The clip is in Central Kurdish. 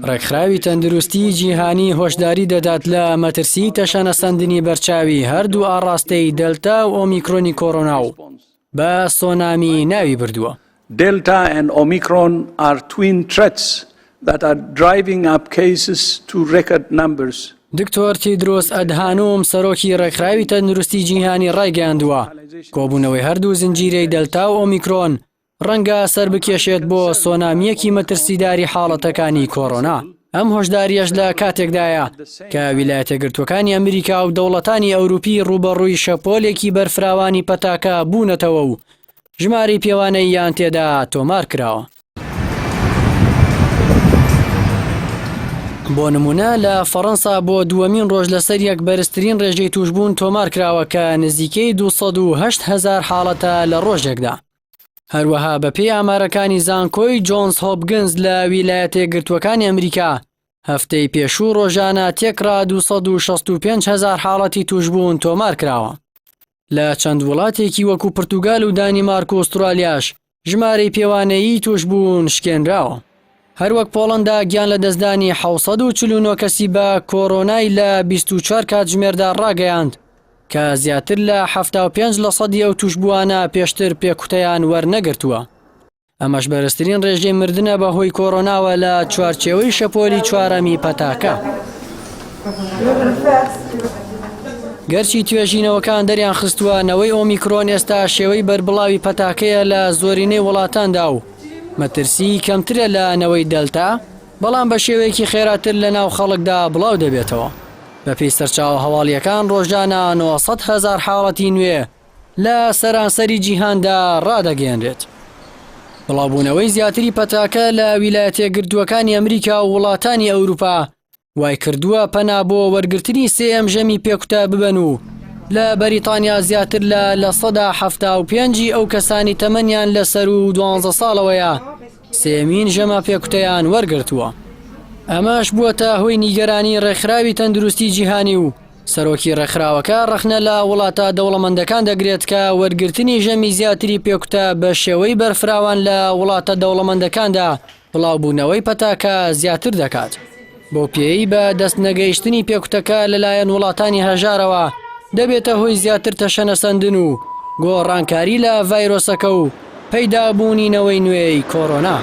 ڕێکخراوی تەندروستیی جیهانی هۆشداری دەدات لە مەترسیی تەشەنەسەندنی بەرچاوی هەردوو ئاڕاستەی دەلتا و ئۆمیکرۆنی کۆرۆنا و بە سۆنامی ناوی بردووە. Delta and Omicron are twin threats that are driving up cases to record numbers. دکتۆر تیدرۆس ئەدهانۆم سەرۆکی ڕێکخراوی تەندروستی جیهانی ڕایگەیاندووە، کۆبوونەوەی هەردوو زنجیرەی دەلتا و ئۆمیکرۆن ڕەنگە سەربکێشێت بۆ سۆنامییەکی مەترسیداری حاڵەتەکانی کۆرۆنا. ئەم هۆشدارییەش لە کاتێکدایە کە ویلایەتەگرتووەکانی ئەمریکا و دەوڵەتانی ئەوروپی ڕووبەڕووی شەپۆلێکی بەرفراوانی پەتاکە بوونەتەوە و ژمارەی پێوانەییان تێدا تۆمار کراوە. بۆ نمونە لە فەڕەنسا بۆ دووەمین ڕۆژ لەسەر یەک بەرزترین ڕێژەی تووشبوون تۆمار کراوە کە نزیکەی 208 هەزار حاڵەتە لە ڕۆژێکدا. هەروەها بەپێی ئامارەکانی زانکۆی جۆنز هۆپگنز لە ویلایەتە یەکگرتووەکانی ئەمریکا، هەفتەی پێشوو ڕۆژانە تێکڕا 265 هەزار حاڵەتی تووشبوون تۆمار کراوە. لە چەند وڵاتێکی وەکو پرتوگال و دانیمارک و ئوسترالیاش ژمارەی پێوانەیی تووشبوون شکێنراوە. هەروەک پۆڵەندا گیان لەدەستدانی 749 کەسی بە کۆرۆنای لە 24 کاتژمێردا ڕاگەیاند کە زیاتر لە 75 لە سەدی ئەو تووشبووانە پێشتر پێکوتەیان وەرنەگرتووە. ئەمەش بەرزترین ڕێژەی مردنە بە هۆی کۆرۆناوە لە چوارچێوەی شەپۆلی چوارەمی پەتاکە. گەرچی توێژینەوەکان دەریان خستووە نەوەی ئۆمیکرۆن ئێستا شێوەی بەربڵاوی پەتاکەیە لە زۆرینەی وڵاتاندا و مەترسیی کەمترە لە نەوەی دەلتا، بەڵام بە شێوەیەکی خێراتر لە ناو خەڵکدا بڵاو دەبێتەوە. بەپێی سەرچاوە هەواڵییەکان ڕۆژانە 900 هەزار حاڵەتی نوێ لە سەرانسەری جیهاندا ڕادەگەیەنرێت. بڵاوبوونەوەی زیاتری پەتاکە لە ویلایەتەیەکگرتووەکانی ئەمریکا و وڵاتانی ئەوروپا وایکردووە پەنا بۆ وەرگرتنی سێیەم ژەمی پێکوتە ببەن و لە بەریتانیا زیاتر لە 75% ی ئەو کەسانی تەمەنیان لە سەروو 12 ساڵەوەیە سێیەمین ژەمە پێکوتەیان وەرگرتووە. ئەمەش بووەتە هۆی نیگەرانی ڕێکخراوی تەندروستی جیهانی و سەرۆکی ڕێکخراوەکە ڕەخنە لە وڵاتە دەوڵەمەندەکان دەگرێت کە وەرگرتنی ژەمی زیاتری پێکوتە بە شێوەی بەرفراوان لە وڵاتە دەوڵەمەندەکاندا بڵاوبوونەوەی پەتاکە زیاتر دەکات. بەو پێیەی بە دەست نەگەیشتنی پێکوتەکە لەلایەن وڵاتانی هەژارەوە دەبێتە هۆی زیاتر تەشەنەسەندن و گۆڕانکاری لە ڤایرۆسەکە و پەیدابوونی نەوەی نوێی کۆرۆنا.